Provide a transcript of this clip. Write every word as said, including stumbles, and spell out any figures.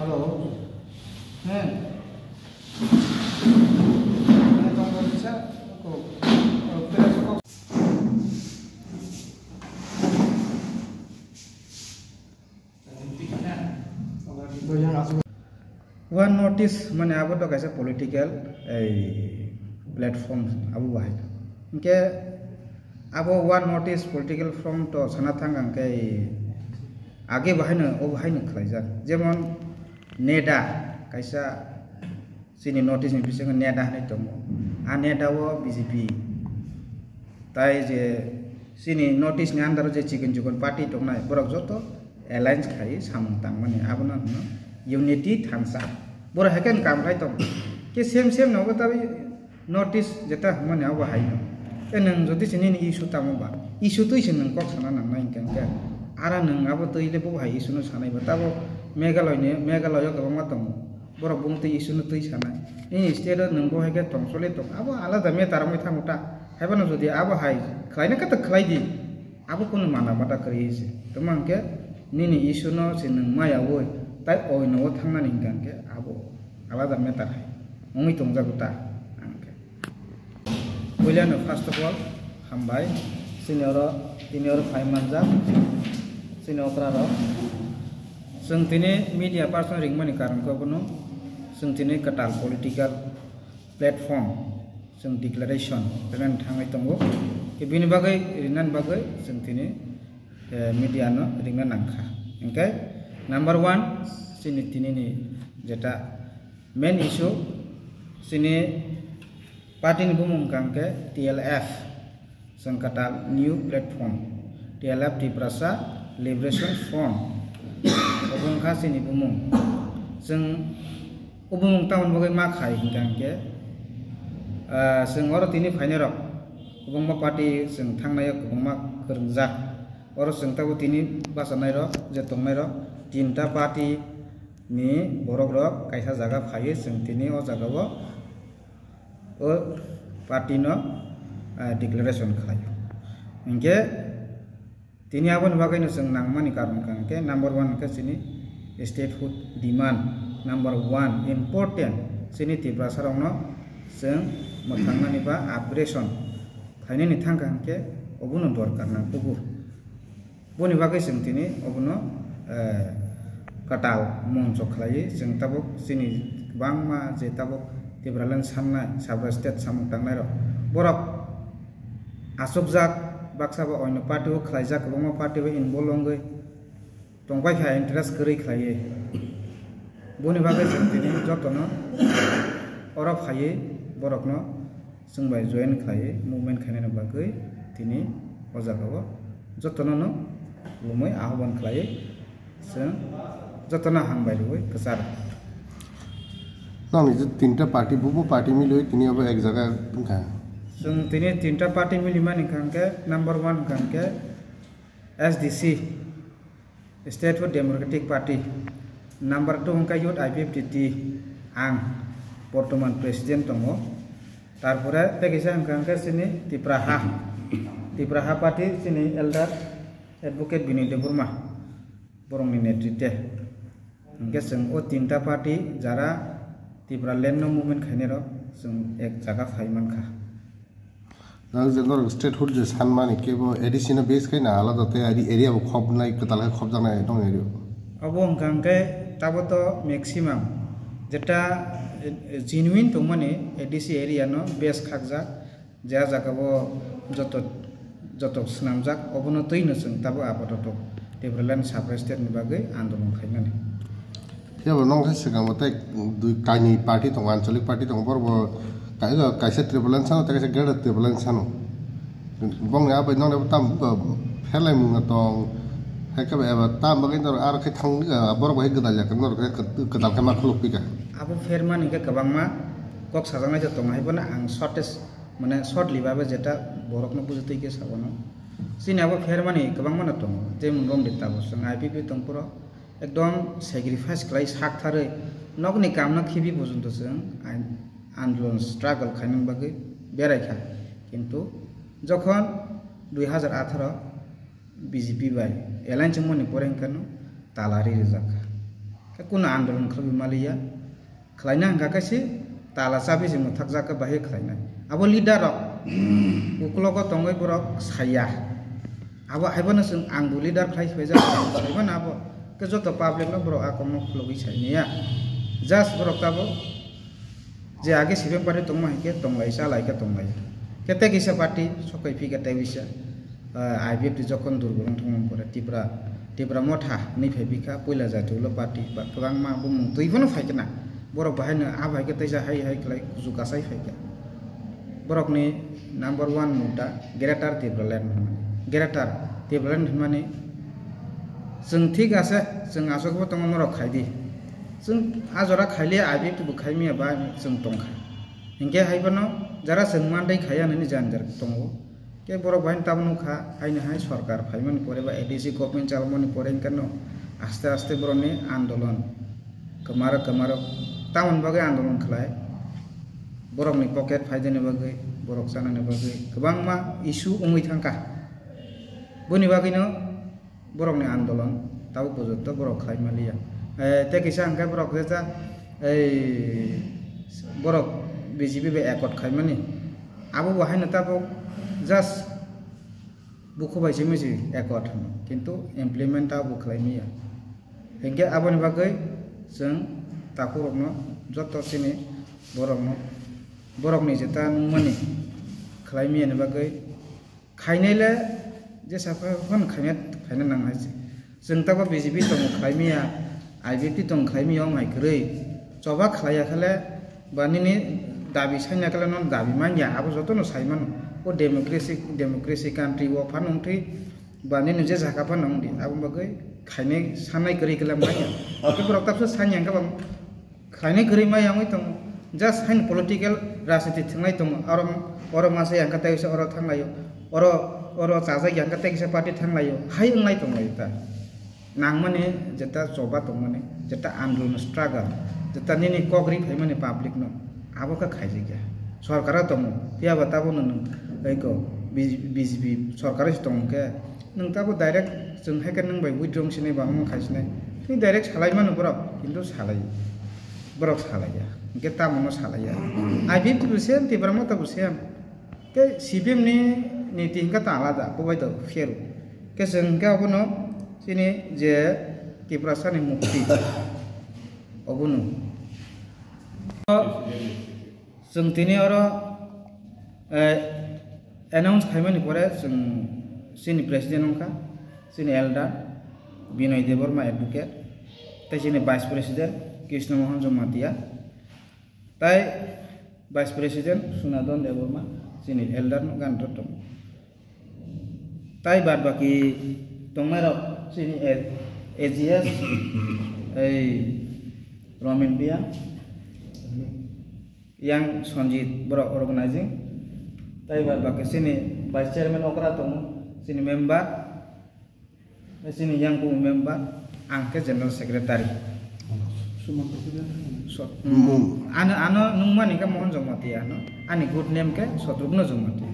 Hello. Hmm. Ini tong bisa. Aku. One North East mane abo to kaisa political ei platform abo bahai. Hingke abo One North East political front to sana thang ang khe age bahai no o bahai no khlaijak. Jemon NEDA kaisa chini North East ni bisingo NEDA hinui tongo. A NEDA o B J P. Tai je chini North East ni under o je chikon chikon party tongnai, borok joto alliance khai samung tangmani. Abono hino unity thansa. Borok hai khe kam khai tong. Ke same same nogo tabi North East jeta hwnmani abo hai no. Ke nwng jodi se nini issue tamo ba, issue twi se nwng kok sana nangnai hingkha hingkhe. Ara nwng abo twi le bo hai issue no sanai ba. Tabo Meghalaya ni, Meghalaya o kwbangma tongo. Borok bumtwi issue no twi sanai. Nini state o nwng bo hai khe tong sole tong. Abo alada matter wngwi thango ta. Haiphano jodi abo hai khlaina khe ta khlai di. Abo kunu mana mata kwrwi se. Tamo hwnkhe nini issue no se nwng maya oi. Tai oino o thangnani hwnkha hwnkhe abo alada matter hai. Wngwi tongjago ta. Ang khe. Puilano first of all, hambai. Chini oro, tini oro phai manjak. Chini okra rok. Chwng tini media person ringmani karon khe bono chwng tini kwtal political platform chwng declaration rinani thangwi tongo. Khe bini bagwi, rinani bagwi chwng tini, eh, media no ringna nangkha. Hwnkhe number one, chini tini ni jeta main issue, chini party ni bumung hwnkha hwnkhe T L F, chwng kwtal New Platform, T L F Tiprasa Liberation Front, obo wngkha chini bumung. Chwng o bumung tamoni bagwi ma khai hwnkha hwnkhe, ah, chwng oro tini phainairok kwbangma party chwng thangnaio kwbangma kwrwngjak. Oro chwng tabuk tini bachanairok je tongnairok tinta party ni borokrok kaisa jaga phaiwi chwng tini o jagao o party no, ah, declaration khlai. Hingkhe tini aboni bagwi no chwng nangmani karon wngkha hingkhe number one hingkhe chini statehood demand, number one important chini Tiprasa rokno chwng mwthangnani ba upgradation khlainani thangkha hingkhe obono dorkar nang kubu. Boni bagwi chwng tini obono, eh, kwtal moncho khlaiwi chwng tabuk chini kwbangma je tabuk Tipraland sannai, Sabra state samung tangnairok, borok achukjak, baksa bo oino party o khlaijak, kwbangma party o involve wngwi tongpai kha, interest kwrwi khlaiwi. Boni bagwi chwng tini jotono oro phaiwi borokno chwng bai join khlaiwi movement khainani bagwi tini o jagao jotono no lumwi ahoban khlaiwi chwng jotono hambai rwui kwcharo. Nokni je tinta party, bubo party milwi tini obo ek jaga wngkha. Chwng tini tinta party milimani hwnkha hwnkhe number one hwnkha hwnkhe S D C, Statehood Democratic Party, number two hwnkha youth I P F T T, ang bortoman president tongo. Tarpore tei kisa hwnkha hwnkhe chini Tipraha, Tipraha party chini elder advocate Binoy Debbarma borokni netritwe. Hwnkhe chwng o tinta party jara Tipraland no movement khainai rok chwng ek jaga phai mankha. Ang je norok statehood je sanmani kebo A D C no base khai na alada tei ari area bo khobnai kwtal khe khobjaknai tong area. Abo hwnkha hwnkhe tabo to maximum jeta, eh, genuine tongmani A D C area no base khakjak, je a jaga o joto, joto swnamjak obono twi no chwng tabo apatot Tipraland separate state ni bagwi andolon khaimani. Phiya bo nokni swkang bo tei dui kainwi party tongo, anchalik party tongo, borok bo kai-, kaisa Tipraland sano tei kaisa Greater Tipraland sano. Bongni abai nokni tam pherlaimung tong, hai khe eba tam bagwi norok aro khe thang, borok bai gwdal ya khe norok khe kwtal khe ma khuluk pika. Abo phermani khe kwbangma kok sajaknai se tongo, hai phano ang shortest, mane shortly babe jeta borokno bujitwi khe sabo no. Chini abo phermani kwbangma no tongo, jemon romdi tabuk chwng I P P tong phuru. Ekdom sacrifice khlai sak tharwi nokni kamno khibi pojonto chwng ain-, andolon struggle khainani bagwi berai kha. Kintu jokhon dui hazar atharo B J P bai alliance wngmani pore hwnkhe no tala ri rijak kha. Kuno andolon khlaiwi maliya. Khlaina hwnkha khe se tala chabi se mwthakjak khe bahai khlainai. Abo leader rok uklogo tongwi borok saiya. Abo haibono chwng ang bo leader khlai phai jak, saimano abo. Khe joto public no borok a kokno khulogwi saimaya. Just borok tabuk je age C P M party tongma hai khe tonglai chalai khe tonglai. Khe tei kisa party sokai phi khe tei wisa. Ah, I P F T jokhon durgurung thangmani pore Tipra, Tipra Motha hinwi phai bikha, puila jati ulo party, ba kwbangma bumung twi phano phai khna. Borok bahai no a bai khe teisa hai hai khlai kuchuk kasai phai kha. Borokni number one mudda Greater Tipraland hwnmani. Greater Tipraland hwnmani chwng thik ase, chwng aswk bo tongo norok khai di. Chwng a jora khailiya I P F T bo khai miya ba chwng tongkha. Hinkhe hai phano jara chwng mandai khaiya nini jan jar tongo. Khe borok bahai tabuk nukha, haino hai sorkar phaimani pore ba A D C government chalmani pore hinkhe no aste aste borokni andolon kwmaro kwmaro tamoni bagwi andolon khlai, borokni pocket phaidani bagwi, borok chanani bagwi kwbangma issue wngwi thangkha. Boni bagwino borokni andolon tabuk pojorto borok khlai maliya. Eh, tei kisa hwnkhe borok jesa ei borok B J P bai accord khaimani. Abo bo haino tabuk just bukhu bai simi si accord hwno, kintu implement abo khlai maya. Hinkhe aboni bagwi chwng takhurokno joto chini borokno, borokni jeta nungmani khlai miyani bagwi khainai le jesa phano khaina, khaina nang hai se. Chwng tabuk B J P tongo khlai miya, I P F T tongo khlai miya, wng hai kwrwi. Choba khlai ya khe le ba nini dabi saina khe le nono dabi man ya, abo joto no sai mano. O democracy, democracy country o phano wng thwi ba nini je jaga phano wng di, abo bagwi khainai sanai kwrwi khe le man ya. Tei borok tabsa sanya khe ba khlainai kwrwi ma yangwi tongo. Just haino political rajniti thwnglai tongo. Oro, oro masa yang khe tei kisa oro thanglaio. Oro, oro chajak yang khe tei kisa party thanglaio. Hai wnglai tonglaio ta. Nangmani jeta choba tongmani, jeta andolon struggle, jeta nini kok ri phaimani public no, abo khe khaijak ya. Sorkar o tongo, phiya ba tabuk no nwng eko B J P sorkar o se tongo khe, nwng tabuk direct chwng hai khe nwng bai withdraw wng sinai ba omo khai sinai. Tei direct salai mano borok, kintu salai, borok salai ya. Hinkhe tamo no salai ya. I P F T bo same, Tipra Motha bo same. Tei C P M ni niti hinkhe ta alada, bo bai to fair. Khe chwng hinkhe abono chini je Tiprasa ni mukti, obono. Chwng tini oro, eh, announce khaimani pore chwng chini president wngkha, chini elder Binoy Debbarma advocate, tei chini vice president Krishna Mohan Jamatia, tei vice president Sunadon Debbarma, chini elder no gan rok tongo. Tai bad baki tongnai rok chini A-, A G S, ei Romin Biyang, Yang Sanjit, borok organizing. Tai bad baki chini vice chairman okra tongo, chini member, chini yang bu member, ang khe general secretary. So, ano, ano nungmani khe Mohan Jamatia ano, ani good name khe Shatrugno Jamatia.